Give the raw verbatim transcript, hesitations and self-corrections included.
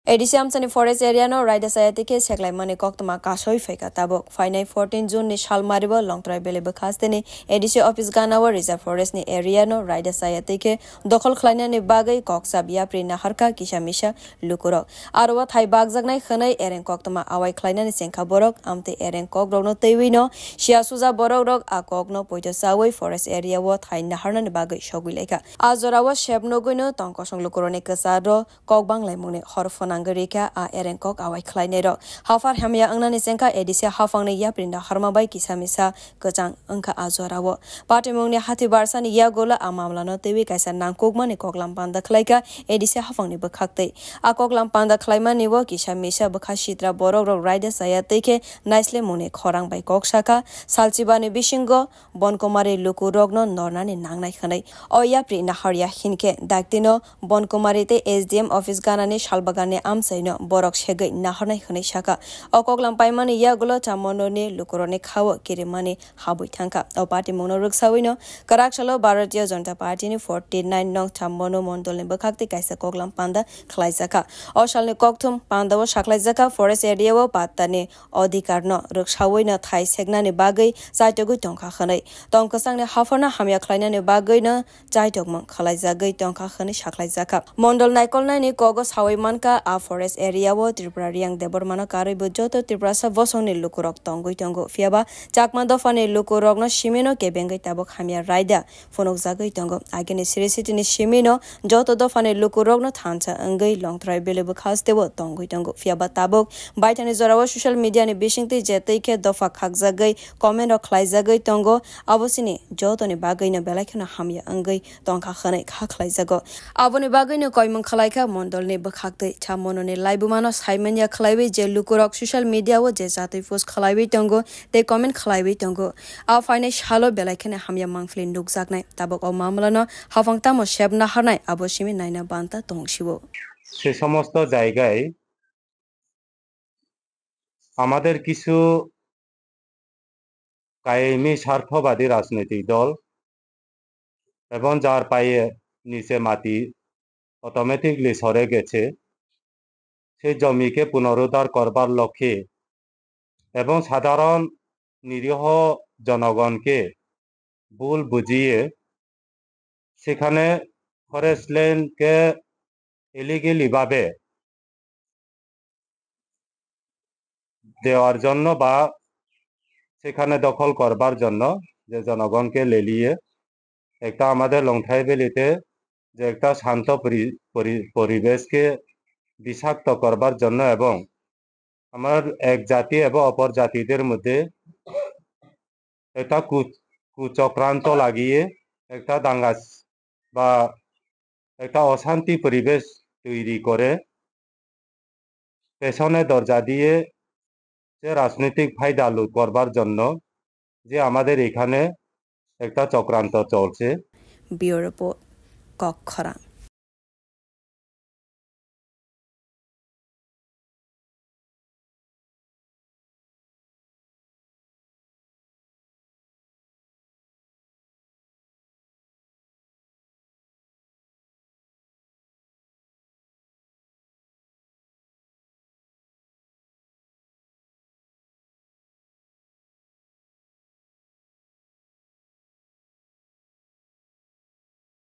A D C amchani forest area no raida chaya twi khe seklaimani koktwma kasoi phaikha tabuk. Phainai fourteen June ni salmari bo Longtrai Valley bwkhasteni A D C office gana o reserve forest ni area no raida chaya twi khe dokhol khlainani bagwi kokchap yapri naharkha kisa misa lukurok. Aro o thai bakjaknai hwnwi ereng koktwma awai khlainani chengkha borok, amtwi ereng kokrokno twiwi no siya suja borok rok a kokno poito chawi forest area o thai naharnani bagwi sogwi laikha. A jora o sep nugwi no tong kosong lukurokni kwcharo kok banglaimungni hor phwnangwi rikha a ereng kok awai khlainairok. Haphar hamya wngnani chengkha A D C haphangni yapri naharma bai kisa misa kwchang wngkha a jorao. Patimungni hati barsani yagulo a mamlano twiwi kaisa nangkukmani koklam panda khlaikha A D C haphangni bwkhaktwi. A koklam panda khlaimani o kisa misa bwkha sitra borokrok raida chaya twi khe naislemungni khorang bai kok sakha, salchibani bisingo Bonkumari lukurokno nornani nangnai hwnwi. O yapri naharya hinkhe daktino Bonkumari tei S D M office ganani salbaganni amchaino borok segwi naharnai hwnwi sakha. O koklam paimani yagulo Chammononi lukurokni khao kirimani habwi thangkha. O patimungno rwksawino kwrak salo Bharatiya Janata Party ni forty nine nong Chammono mondolni bwkhaktwi kaisa koklam panda khlaijakha. O salni kokthum pandao sakhlaijakha forest area o pattani odhikarno rwksawino thai seknani bagwi chaitogwi tongkha hwnwi. Tong kwchangni hapharno hamya khlainani bagwino chaitokmung khwlaijagwi tongkha hwnwi sakhlaijakha. Mondol naikolnaini kogo sawi mankha, a forest area o Tripura Riyang Debbarmano karwibo joto Tiprasa bosongni lukurok tongwi tongo. Phiyaba Chakma dophani lukurokno simino kebengwi tabuk hamya raida phunukjagwi tongo. Agini siri sitini simino joto dophani lukurokno thansa wngwi Longtrai Valley bwkhasteo tongwi tongo. Phiyaba tabuk baithangni jorao social media ni bisingtwi je twi khe dopha khakjagwi comment rok khlaijagwi tongo. Abo chini jotoni bagwino belai kheno hamya wngwi tongkha hwnwi kha khlaijago. Aboni bagwino koimung khlaikha mondolni bwkhaktwi Chammononi laibumano saimanya khlaiwi je lukurok social media o je jatwi post khlaiwi tongo tei comment khlaiwi tongo. A phainai salo belai kheno hamya mangpili nukjaknai. Tabuk o mamlano haphang tamo sep naharnai abo simi naina banta tongsibo. সে সমস্ত জায়গায় আমাদের কিছু কায়েমি স্বার্থবাদী রাজনৈতিক দল এবং যার পায়ে নিচে মাটি অটোমেটিকলি সরে গেছে, সেই জমিকে পুনরুদ্ধার করবার লক্ষ্যে এবং সাধারণ নিরীহ জনগণকে ভুল বুঝিয়ে সেখানে ফরেস্ট ল্যান্ডকে ইলিগালি ভাবে দেওয়ার জন্য বা সেখানে দখল করবার জন্য যে জনগণকে লেলিয়ে একটা আমাদের লংথাই ভ্যালিতে যে একটা শান্ত পরি-, পরি-, পরিবেশকে বিষাক্ত করবার জন্য এবং আমার এক জাতি এবং অপর জাতিদের মধ্যে একটা কু-, কুচক্রান্ত লাগিয়ে একটা দাঙ্গা বা একটা অশান্তি পরিবেশ তৈরি করে পেছনে দরজা দিয়ে যে রাজনৈতিক ফায়দা লুট করবার জন্য যে আমাদের এখানে একটা চক্রান্ত চলছে। Bureau Report, Kokkhorang.